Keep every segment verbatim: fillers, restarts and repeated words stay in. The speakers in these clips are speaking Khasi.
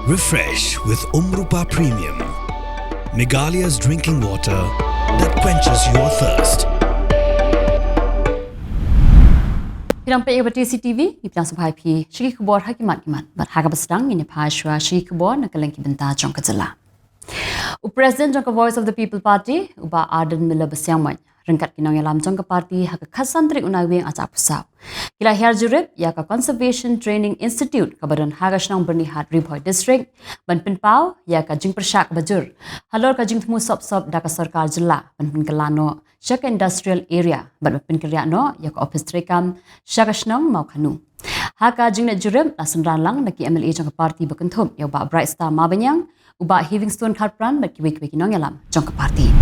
Refresh with Umrupa Premium, Meghalaya's drinking water that quenches your thirst. Phi nang peit ïa ka T C T V, ngi pdiang sngewbha ïa phi sha ki khubor ha ki mat ki mat. Bad ha kaba sdang ngin ïa phai shuwa sha ki khubor na ka lyngkha ki bynta jong ka jylla. U President jong ka Voice of the People Party, u Bah Ardent Miller Basaiawmoit, ryngkat ki nongïalam jong ka party ha ka khatsan tarik u Naiwieng arhajar arphew saw, ki la hiar jurip ïa ka Conservation Training Institute kaba don ha ka shnong Byrnihat, Ri Bhoi District, ban pynpaw ïa ka jingpyrshah kaba jur halor ka jingthmu sop sop da ka sorkar jylla ban pynkylla noh sha ka industrial area bad ban pynkynriah noh ïa ka ophis treikam sha ka shnong Mawkhanu. Ha ka jingleit jurip la synran lang na ki M L A jong ka party ba kynthup ïa u Bah Brightstar Mawbaniang, u Bah Heavingstone Kharpran bad kiwei kiwei ki nongïalam jong ka party.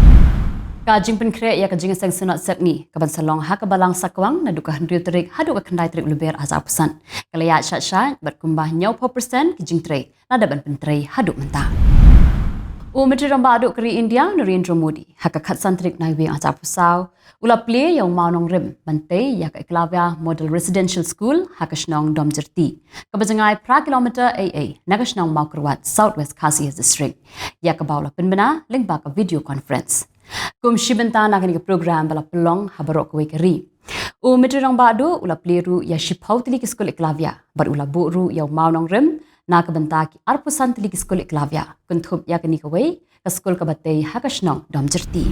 Ka jingpynkhreh ïa ka jingïaseng synod sepngi kaban sa long ha ka Balang Sakwang naduh ka hynriew tarik haduh ka khyndai tarik u Lber arhajar arphew san ka la ïaid shait shait bad kumba hynñiewphew percent ki jingtrei la dep ban pyntrei haduh mynta. U Myntri Rangbah Duh ka ri India, Narendra Modi, ha ka khatsan tarik Naiwieng arhajar arphew saw, u la plie ïa u mawnongrim ban tei ïa ka Eklavya Model Residential School ha ka shnong Domjyrti, kaba jngai phra kilometer ei ei na ka shnong Mawkyrwat, South West Khasi Hills District, ïa kaba u la pynbna lyngba ka video conference. Kum shi bynta na kane ka program ba la pynlong ha baroh kawei ka ri, u Myntri Rangbah Duh u la plie ruh ïa shiphew tylli ki skul Eklavya bad u la buh ruh ïa u mawnongrim na ka bynta ki arphew san tylli ki skul Eklavya, kynthup ïa kane kawei ka skul kaba tei ha ka shnong Domjyrti.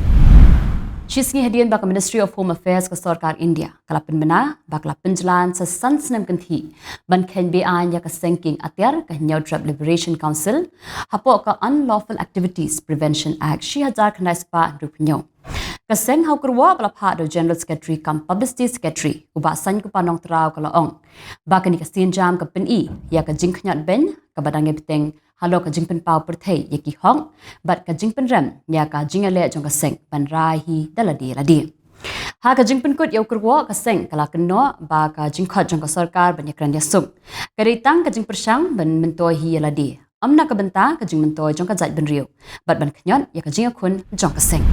Shisngi hadien ba ka Ministry of Home Affairs ka sorkar India ka la pynbna ba ka la pynjlan sa san snem kynthih ban kheiñ beaiñ ïa ka seng kieng atiar ka Hynñiewtrep Liberation Council hapoh ka Unlawful Activities Prevention Act shi hajar khyndai spah hynriew phew hynñiew. Ka seng ha u kyrwoh ba la phah da u General Secretary cum Publicity Secretary, u Bah Saiñkupar Nongtraw, ka la ong ba kane ka sienjam ka pyni ïa ka jingkhñiot beiñ kaba dang ïa bteng halor ka jingpynpaw pyrthei ïa ki hok bad ka jingpynrem ïa ka jingïaleh jong ka seng ban rai hi da lade lade. Ha ka jingpynkut ïa u kyrwoh, ka seng ka la kynnoh ba ka jingkhot jong ka sorkar ban ïakren ïasuk ka dei tang ka jingpyrshang ban myntoi hi ïa lade, ym na ka bynta ka jingmyntoi jong ka jaitbynriew bad ban khñiot ïa ka jingïakhun jong ka seng.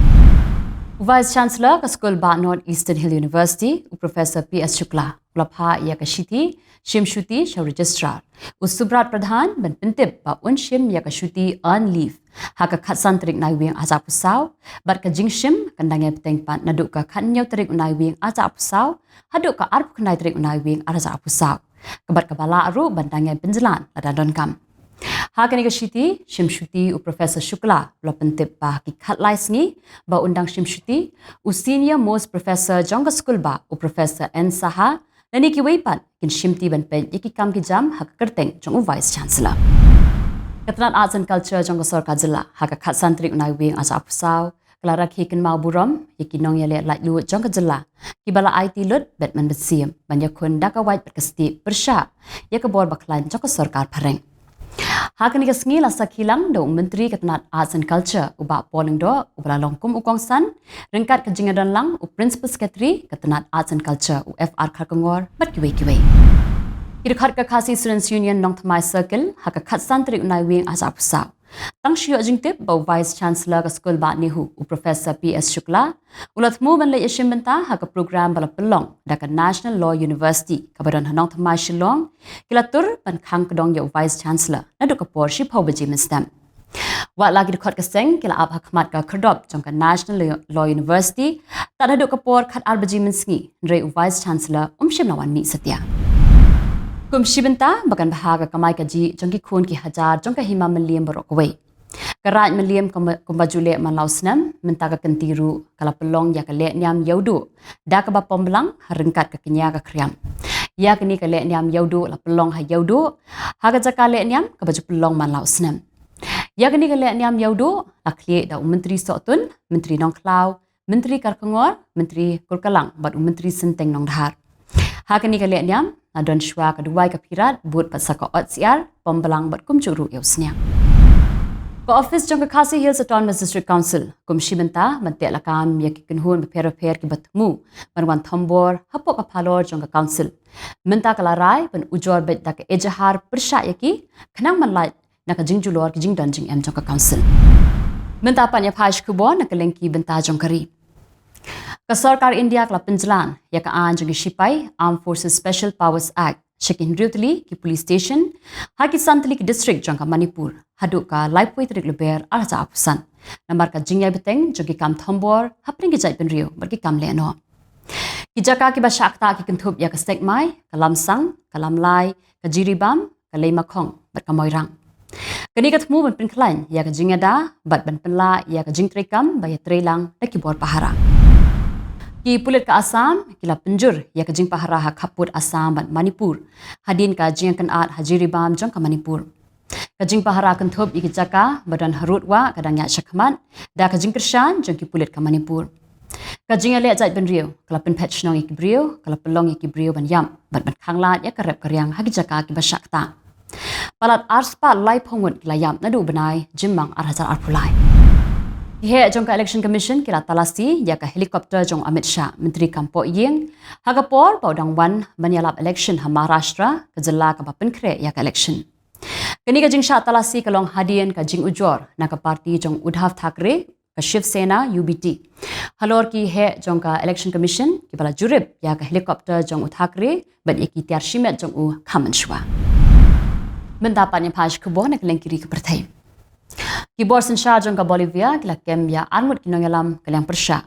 U Vice Chancellor ka skul Bah North Eastern Hill University, u Professor P S Shukla, u la phah ïa ka shithi shim shuti sha u Registrar, u Subrat Pradhan, ban pyntip ba un shim ïa ka shuti earned leave ha ka khatsan tarik Naiwieng arhajar arphew saw, bad ka jingshim kan dang ïa bteng pat naduh ka khathynñiew tarik u Naiwieng arhajar arphew saw haduh ka arphew khyndai tarik u Naiwieng arhajar arphew saw, ka bad kaba lah ruh ban dang ïa pynjlan lada donkam. Ha kane ka shithi shim shuti, u Professor Shukla u la pyntip ba ha ki khatlai sngi ba un dang shim shuti, u Senior Most Professor jong ka skul Bah, u Professor N Saha, lane kiwei pat kin shimti ban peit ïa ki kam ki jam ha ka kyrteng jong u Vice Chancellor. Ka tnat Arts and Culture jong ka sorkar jylla ha ka khatsan tarik u Naiwieng arhajar arphew saw ka la rakhe kynmaw burom ïa ki nongïaleh laitluid jong ka jylla kiba la aiti lut bad mynbeiñ ban ïakhun da ka wait bad ka stieh pyrshah ïa ka bor bakhlaiñ jong ka sorkar phareng. Ha kane ka sngi la sakhi lang da u Myntri ka tnat Arts and Culture, u Bah Paul Lyngdoh, uba la long kum u kongsan, ryngkat ka jingïadon lang u Principal Secretary ka tnat Arts and Culture, u F R Kharkongor, bad kiwei kiwei. Ki dkhot ka Khasi Students Union Nongthymmai Circle ha ka khatsan tarik u Naiwieng arhajar arphew saw, tang shu ïoh jingtip ba u Vice Chancellor ka skul Bah NEHU, u Professor P S Shukla, u la thmu ban leit ïashim bynta ha ka program ba la pynlong da ka National Law University kaba don ha Nongthymmai, Shillong, ki la tur ban khang kdong ïa u Vice Chancellor naduh ka por shiphew baje mynstep. Wat la ki dkhot ka seng ki la ap ha khmat ka khyrdop jong ka National Law University tad haduh ka por khatar baje mynsngi, hynrei u Vice Chancellor um shym la wan mih satia. Kum shi bynta ba kan bha ka kamai kajih jong ki khun ki hajar jong ka hima Mylliem baroh kawei, ka Raid Mylliem, kumba, kumba ju leh man la u snem, mynta ka kynti ruh ka la pynlong ïa ka lehniam ïewduh da kaba pom blang ha ryngkat ka kñia ka khriam. Ïa kane ka lehniam ïewduh la pynlong ha Ïewduh, ha ka jaka lehniam kaba ju pynlong man la u snem. Ïa kane ka lehniam ïewduh la khlieh da u Myntri Sohtun, Myntri Nongkhlaw, Myntri Kharkongor, Myntri Kulkarlang bad u Myntri Synteng Nongdhar. Ha kane ka lehniam la don shuwa ka duwai ka phirat, bud bad sa ka ot syiar, pom blang bad kumjuh ruh ïa u sniang. Ka ophis jong ka Khasi Hills Autonomous District Council kum shi bynta ban teh lakam ïa ki kynhun bapher bapher kiba thmu ban wan thombor hapoh ka phalor jong ka council, mynta ka la rai ban ujor beit da ka ejahar pyrshah ïa ki, khnang ban lait na ka jingjulor ki jingdon jingem jong ka council. Mynta pat ïa phai sha ki khubor na ka lyngkha ki bynta jong ka ri. Ka sorkar India ka la pynjlan ïa ka aiñ jong ki shipai, Armed Forces Special Powers Act, sha ki hynriew tylli ki police station ha ki san tylli ki district jong ka Manipur haduh ka laiphew tarik Lber ar hajar arphew san, namar ka jingïai bteng jong ki kam thombor hapdeng ki jaitbynriew bad ki kam lehnoh. Ki jaka kiba shah ktah ki kynthup ïa ka Sekmai, ka Lamsang, ka Lamlai, ka Jiribam, ka Leimakhong bad ka Moirang. Kane ka thmu ban pynkhlaiñ ïa ka jingïada bad ban pynlah ïa ka jingtreikam ba ïatreilang da ki bor pahara. Ki pulit ka Assam ki la pynjur ïa ka jingpahara ha khappud Assam bad Manipur hadien ka jingïakynad ha Jiribam jong ka Manipur. Ka jingpahara kynthup ïa ki jaka ba don harud wah ka dang ïaid shakhmat da ka jingkyrshan jong ki pulit ka Manipur. Ka jingïaleh jaitbynriew ka la pynphet shnong ïa ki briew, ka la pynlong ïa ki briew ban ïap bad ban khanglad ïa ka rep ka riang ha ki jaka kiba shah ktah. Palat arspah laiphew ngut ki la ïap naduh u bnai Jymmang ar hajar arphew lai. Ki heh jong ka Election Commission ki la talasi ïa ka helicopter jong Amit Shah, Myntri kam pohïing, ha ka por ba u dang wan ban ïalap election ha Maharashtra, ka jylla kaba pynkhreh ïa ka election. Kane ka jingshah talasi ka long hadien ka jingujor na ka party jong Uddhav Thackeray, ka Shiv Sena U B T, halor ki heh jong ka Election Commission kiba la jurip ïa ka helicopter jong u Thackeray bad ïa ki tiar shimet jong u khamon shuwa. Mynta pat ngin phai sha khubor na ka lyngkiri ka pyrthei. Ki bor synshar jong ka Bolivia ki la kem ïa arngut ki nongïalam ka liang pyrshah,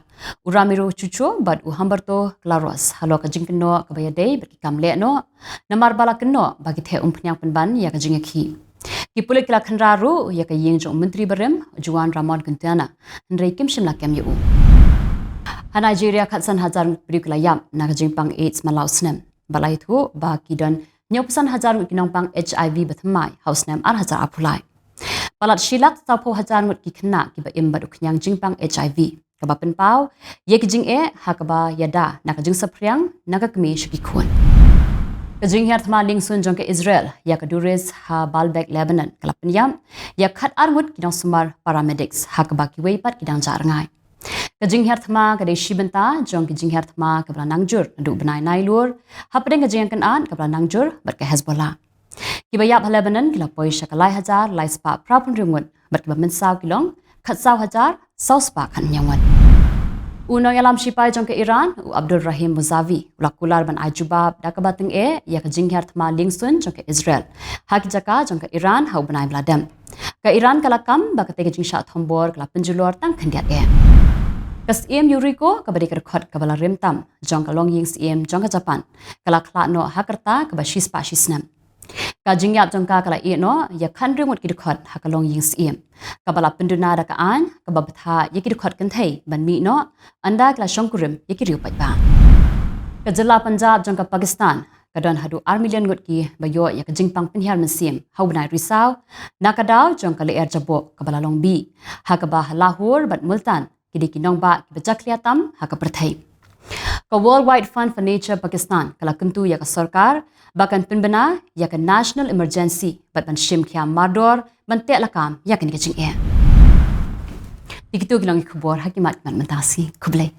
u Ramiro Chucho bad u Humberto Claros, halor ka jingkynnoh kaba ïadei bad ki kam lehnoh namar ba la kynnoh ba ki theh umphniang pynban ïa ka jingïakhih. Ki pulit ki la khynra ruh ïa ka ïing jong u Myntri barim, Juan Ramon Quintana, hynrei kim shym la kem ïa u. Ha Nigeria khatsan hajar ngut briew ki la ïap na ka jingpang AIDS man la u snem, bad la ïathuh ba ki don hynñiewphew san hajar ngut ki nongpang HIV ba thymmai ha u snem ar hajar arphew lai. Palat shi lak sawphew hajar ngut ki khynnah kiba im bad u khñiang jingpang HIV, kaba pynpaw ïa ki jingeh ha kaba ïada na ka jingsaphriang na ka kmie sha ki khun. Ka jinghiar thma liengsun jong ka Israel ïa ka Duris ha Baalbek, Lebanon, ka la pynïap ïa khatar ngut ki nongsumar paramedics, ha kaba kiwei pat ki dang jah rngai. Ka jinghiar thma ka dei shi bynta jong ka jinghiar thma kaba la nangjur naduh u bnai Nailur hapdeng ka jingïakynad kaba la nangjur bad ka Hezbollah. Kiba ïap ha Lebanon ki la poi sha ka lai hajar lai spah phra phew hynriew ngut bad kiba mynsaw ki long khatsaw hajar saw spah khathynñiew ngut. U nongïalam shipai jong ka Iran, u Abdul Rahim Musavi, u la kular ban ai jubab da kaba tyngeh ïa ka jinghiar thma liengsun jong ka Israel ha ki jaka jong ka Iran ha u bnai ba la dep. Ka Iran ka la kam ba katei ka jingshah thombor ka la pynjulor tang khyndiat eh. Ka Syiem Yuriko, kaba dei ka dkhot kaba la rim tam jong ka longïing syiem jong ka Japan, ka la khlad noh ha ka rta kaba shi spah shi snem. Ka jingïap jong ka ka la ïeh noh ïa khathynriew ngut ki dkhot ha ka longïing syiem, kaba la pynduna da ka aiñ kaba bthah ïa ki dkhot kynthei ban mih noh ynda ki la shongkurim ïa ki riew paidbah. Ka jylla Punjab jong ka Pakistan ka don haduh ar million ngut kiba ïoh ïa ka jingpang pynhiar mynsiem ha u bnai Risaw, na ka daw jong ka lyer jaboh kaba la long bih, ha kaba ha Lahore bad Multan ki dei ki nongbah kiba jakhlia tam ha ka pyrthei. Ka World Wide Fund for Nature Pakistan ka la kyntu ïa ka sorkar ba kan pynbna ïa ka National Emergency bad ban shim khia mardor ban teh lakam ïa kane ka jingeh. Ïa kito ki long ki khubor ha ki mat ki mat mynta shi, khublei.